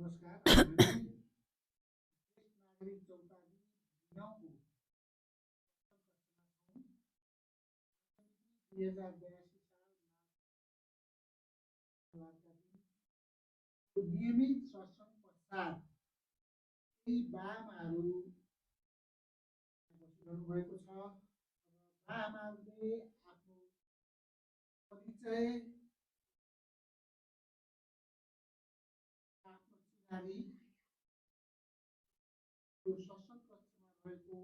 नमस्कार, हामी नागरिक चौतारी 9 को 2082 साल नियमित सत्संग पश्चात केही बामाहरू बसिरहनु भएको छ। बामाहरूले आफ्नो परिचय, आफ्नो चिनारी यो सत्संग कक्षमा रहेको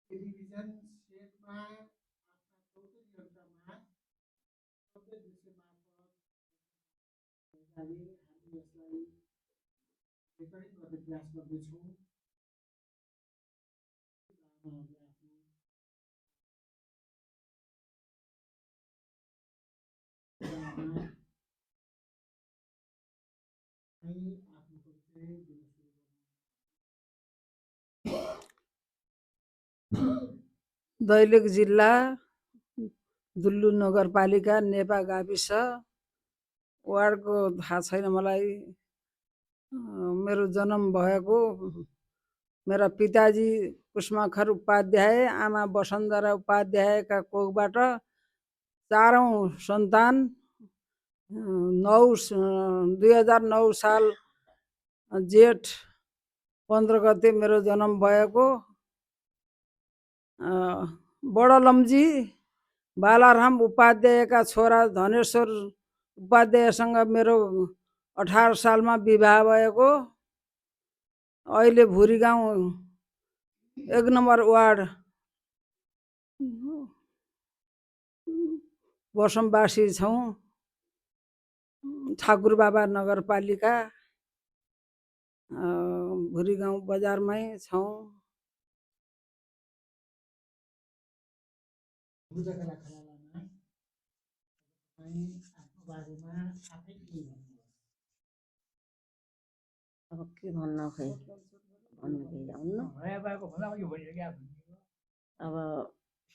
टेलिभिजन सेटमा आफ्ना चौधरीहरूका शब्द दृश्य मार्फत हामी यसलाई रेकर्डिङ गर्ने प्रयास गर्दैछौँ। आफ्नो परिचय दिन सुरु दैलेख जिल्ला दुल्लु नगरपालिका नेपा गाविस वार्डको थाहा छैन मलाई। मेरो जन्म भएको मेरा पिताजी कुष्माखर उपाध्याय, आमा वसुन्धरा उपाध्यायका कोखबाट चारौं सन्तान 2009 साल जेठ 15 गते मेरो जन्म भएको। बडलम्जी बालाराम उपाध्यायका छोरा धनेश्वर उपाध्यायसँग मेरो 18 सालमा विवाह भएको। अहिले भुरी गाउँ 1 नम्बर वार्ड बसमबासी छौँ। ठाकुरबाबा नगरपालिका भुरी गाउँ बजारमै छौँ। बुझकला खरालामा तपाईँ आफ्नो बारेमा आफै के भन्नुभयो? अब के भन्न खै भन्नु केही आउनु। अब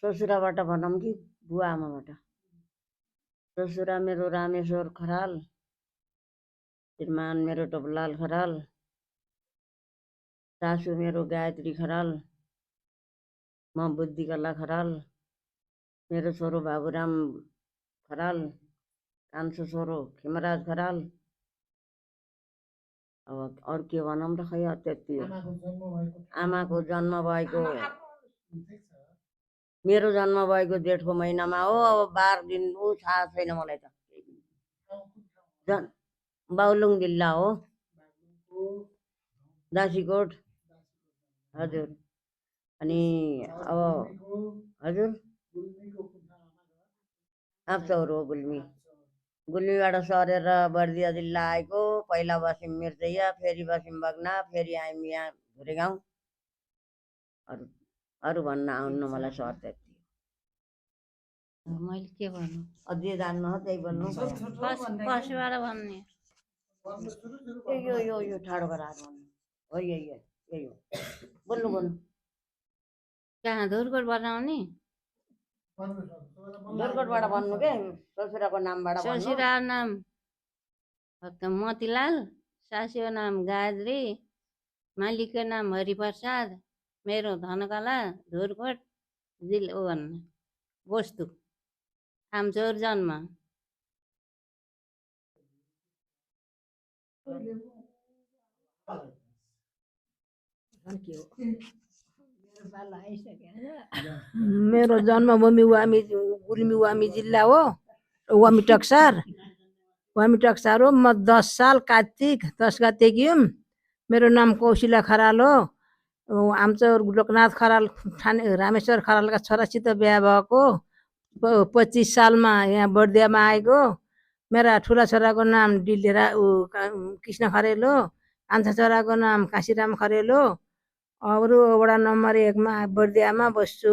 ससुराबाट भनौँ कि बुवा आमाबाट? ससुरा मेरो रामेश्वर खराल, श्रीमान मेरो टोपलाल खराल, सासू मेरो गायत्री खराल, म बुद्धिकला खराल, मेरो छोरो बाबुराम खराल, कान्छो छोरो खिमराज खराल। अब अरू के भनौँ र खै त्यति हो। आमाको जन्म भएको मेरो जन्म भएको जेठको महिनामा हो। अब 12 दिन ऊ थाहा छैन मलाई त। बागलुङ जिल्ला हो, दासीकोट। हजुर। अनि अब हजुर आप्चौर हो गुल्मी। गुल्मीबाट सरेर बर्दिया जिल्ला आएको। पहिला बस्यौँ मिर्चैया, फेरि बस्यौँ बग्ना, फेरि आयौँ यहाँ भुरे गाउँ। अरू भन्न आउनु मलाई सर त्यति। मैले के भन्नु? जे जान्नु हो त्यही बोल्नु। पशुबाट भन्ने यो ठाडो गराएर भन्नु हो। यही हो। बोल्नु कहाँ धुरकोट बनाउने? दुर्गोटबाट भन्नु के ससुराको नामबाट भन्नु। ससुरा नाम मोतीलाल, सासूको नाम गायत्री, मालिकको नाम हरिप्रसाद, मेरो धनकला, धुरकोट जिल्ला ऊ भन्नु वस्तु आमचौर जन्म। मेरो जन्मभूमि गुल्मी वामी जिल्ला हो, वामी टक्सार हो। म 10 साल कार्तिक 10 गते कि मेरो नाम कौशिला खराल हो। आमचौर लोकनाथ खराल रामेश्वर खरालका छोरासित बिहा भएको। 25 सालमा यहाँ बर्दियामा आएको। मेरा ठुला छोराको नाम डिलेरा कृष्ण खरेल हो। कान्छा छोराको नाम काशीराम खरेल हो। अरू वडा नम्बर 1 मा बर्दियामा बस्छु।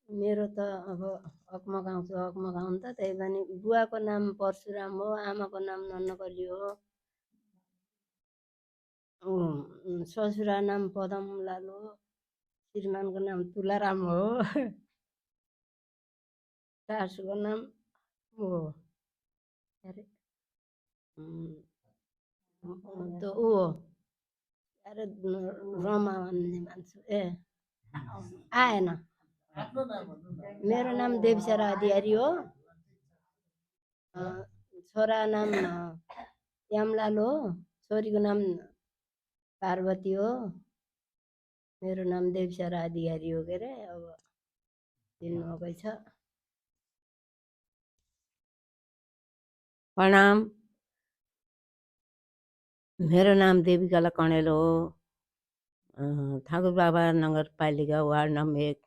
मेरो त अब हकमा गाउँ छ। हकमा गाउँ त त्यही पनि बुवाको नाम परशुराम हो, आमाको नाम नन्नकली हो। ससुरा नाम पदमलाल हो, श्रीमानको नाम तुलाराम हो। सासूको नाम ऊ हो के अरे त्यो ऊ हो अरे रमा भन्ने मान्छे आएन। आफ्नो नाम भन्नु न। मेरो नाम देवसरा अधिकारी हो। छोरा नाम यामलाल हो। छोरीको नाम पार्वती हो। मेरो नाम देवसरा अधिकारी हो के अरे अब दिनुभएकै छ। प्रणाम। मेरो नाम देविकला कणेल हो। ठाकुर बाबा नगरपालिका वार्ड नम्बर 1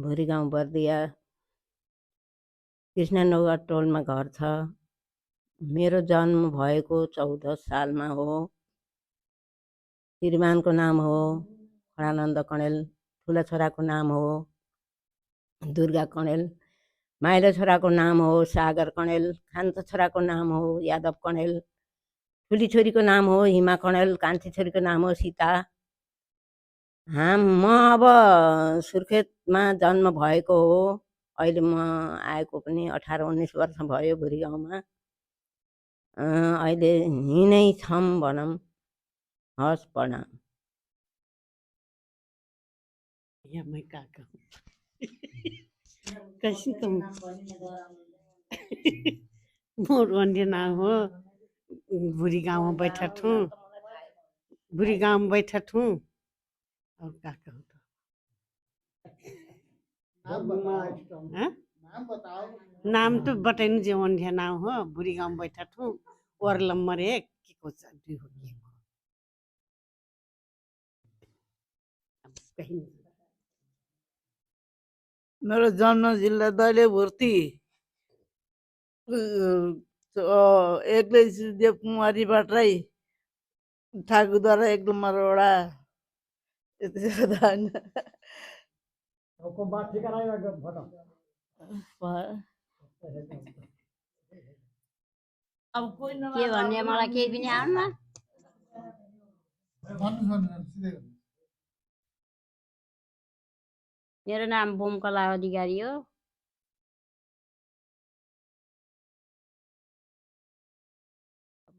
भुरी गाउँ बर्दिया कृष्णनगर टोलमा घर छ। मेरो जन्म भएको 14 सालमा हो। श्रीमानको नाम हो खडानन्द कणेल। ठुला छोराको नाम हो दुर्गा कणेल। माइलो छोराको नाम हो सागर कणेल। कान्छो छोराको नाम हो यादव कणेल। ठुली छोरीको नाम हो हिमा कणेल। कान्छी छोरीको नाम हो सीता। म अब सुर्खेतमा जन्म भएको हो। अहिले म आएको पनि 18-19 वर्ष भयो भुरी गाउँमा। अहिले यिनै छौँ भनौँ। हस् प्रणाम। मैं का कहूँ कैसे कहूँ मोर अन्य नाम हो भुरी गाँव में बैठा हूँ। भुरी गाँव में बैठा हूँ और क्या कहूँ नाम बताओ। नाम तो बताइनु जो अन्य नाम हो। भुरी गाँव में बैठा हूँ। वार्ड नंबर 1 के को चाहती हो कहीं मेरो जन्म जिल्ला दैले भुर्ती। एक्लै देवकुमारी भट्टराई ठाकुरद्वारा 1 नम्बर वडा। यति होइन। अब कोही के भन्ने मलाई केही पनि आउन। भन्नुहोस् भन्नुहोस् सिधै भन्नुहोस्। मेरो नाम बोमकला अधिकारी हो।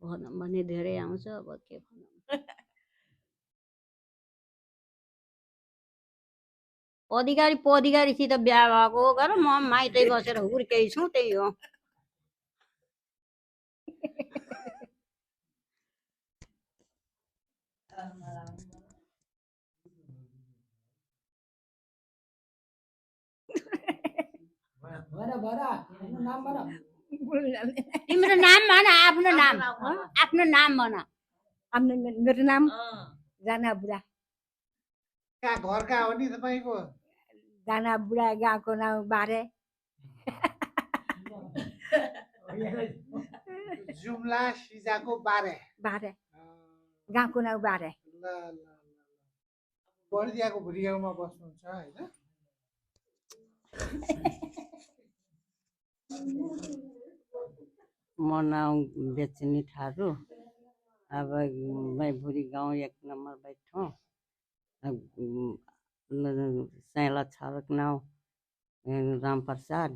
भनौँ भने धेरै आउँछ अब के भनौँ। अधिकारी पधिकारीसित बिहा भएको हो गर म माइतै बसेर हुर्केही छु त्यही हो। तिम्रो नाम भन। आफ्नो नाम आफ्नो नाम भन। आफ्नो मेरो नाम जाना बुढा। कहाँ घर कहाँ हो नि तपाईँको? जाना बुढा गाउँको नाम बारे। जुम्ला सिजाको बारे। बारे गाउँको नाम बारे। ल ल ल बर्दियाको भुरी गाउँमा बस्नुहुन्छ होइन? म नाम बेचनी ठारू। अब मैं भुरी गाँव 1 नंबर बैठूँ। सैला छारक नाम राम प्रसाद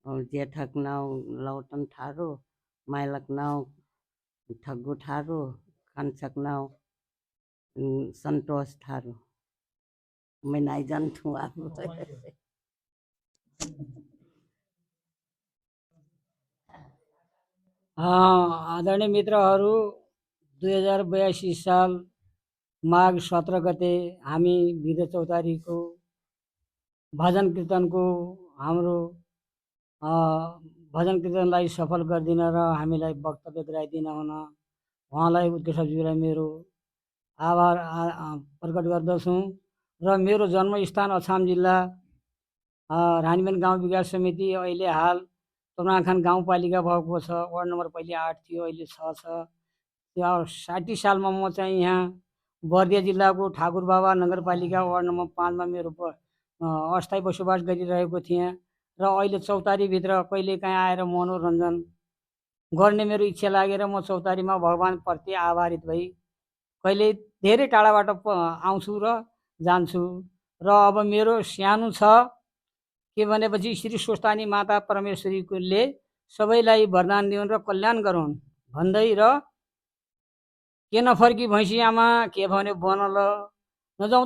और जेठक नाम लौटन ठारू। माइलक नाम ठग्गू ठारू। कान्छक नाम संतोष ठारू। मैं नहीं जानती आप। आदरणीय मित्रहरू, 2082 साल माघ 17 गते हामी बिदा चौतारीको भजन कीर्तनको हाम्रो भजन कीर्तनलाई सफल गरिदिन र हामीलाई वक्तव्य गराइदिन हुन उहाँलाई उत्कृष्टज्यूलाई मेरो आभार प्रकट गर्दछु। र मेरो जन्मस्थान अछाम जिल्ला रानीबेन गाउँ विकास समिति अहिले हाल तोर्नाखान गाउँपालिका भएको छ। वार्ड नम्बर पहिले 8 थियो, अहिले 6 छ। 60 सालमा म चाहिँ यहाँ बर्दिया जिल्लाको ठाकुर बाबा नगरपालिका वार्ड नम्बर 5 मा मेरो अस्थायी बसोबास गरिरहेको थिएँ र अहिले चौतारीभित्र कहिलेकाहीँ आएर मनोरञ्जन गर्ने मेरो इच्छा लागेर म चौतारीमा भगवानप्रति आभारित भई कहिले धेरै टाढाबाट आउँछु र जान्छु। र अब मेरो सानो छ के भनेपछि श्री स्वस्थानी माता परमेश्वरीले सबैलाई वरदान दिउन् र कल्याण गरून् भन्दै र के नफर्की भैँसी आमा के भन्यो बनल नजाउँ